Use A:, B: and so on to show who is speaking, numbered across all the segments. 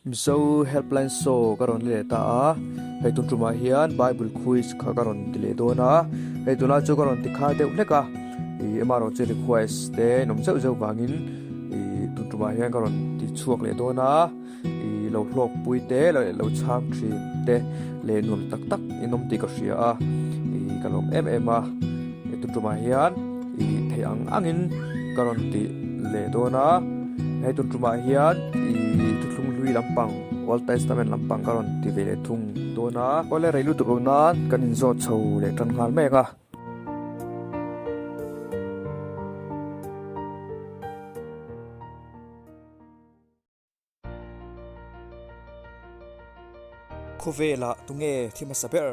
A: Mizo Helpline Show ka rawn leh ta a, hei tun tumah hian Bible Quiz kha ka rawn ti leh dawn a, hei tunah chu ka rawn ti khai deuh hlek a, ih amaherawh chu request te in awm zeuh zeuh vangin ih tun tumah hian ka rawn ti chhuak leh dawn a, ih lo hlawkpui te leh lo chhang thin te leh nuam tak tak in awm tih ka hria a, ih ka lawm em em a, tun tumah hian ih theih ang angin ka rawn ti leh dawn a. Hei tun tumah hian ih thuthlung hlui lampang Old Testament lampang ka rawn ti ve leh thung dawn a. Awle rei lutuk lo nan kan inzawt chho leh tan nghal mek a. Khawvelah tunge thi hmasa ber?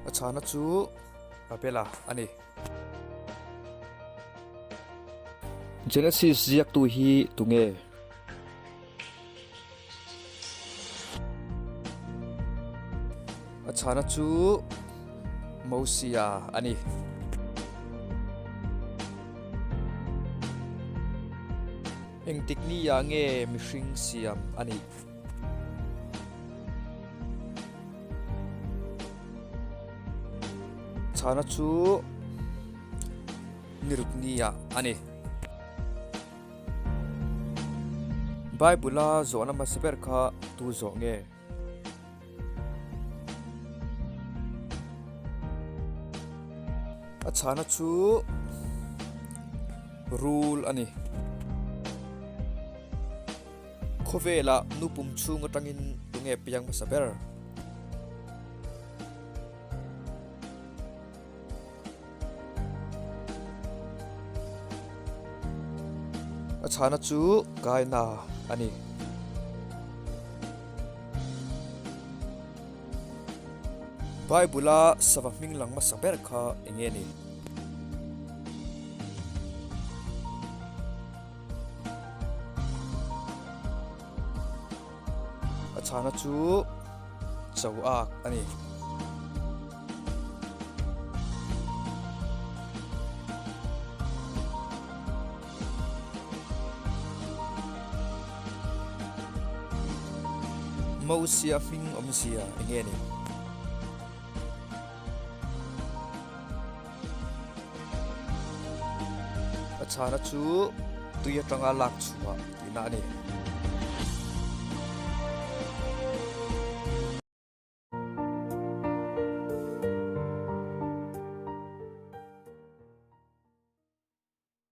A: A chhana chu Abela a ni. Genesis ziaktu hi tunge? A chhana chu Mosia a ni. Engtik ni ah nge mihring siam a nih? Chhana chu niruk ni ah a ni. Bible-a zawhna hmasa ber kha tu zawh nge? A chhana chu rul a ni. Khawvelah nu pum chhung atangin tunge piang hmasa ber? A chhana chu Kaina a ni. Bible-a sava hming lang hmasa ber kha eng nge ni? A chhana chu cho ak a ni. Mosia hming awmzia eng nge ni? A chhana chu tui atanga lak chhuah tihna a ni.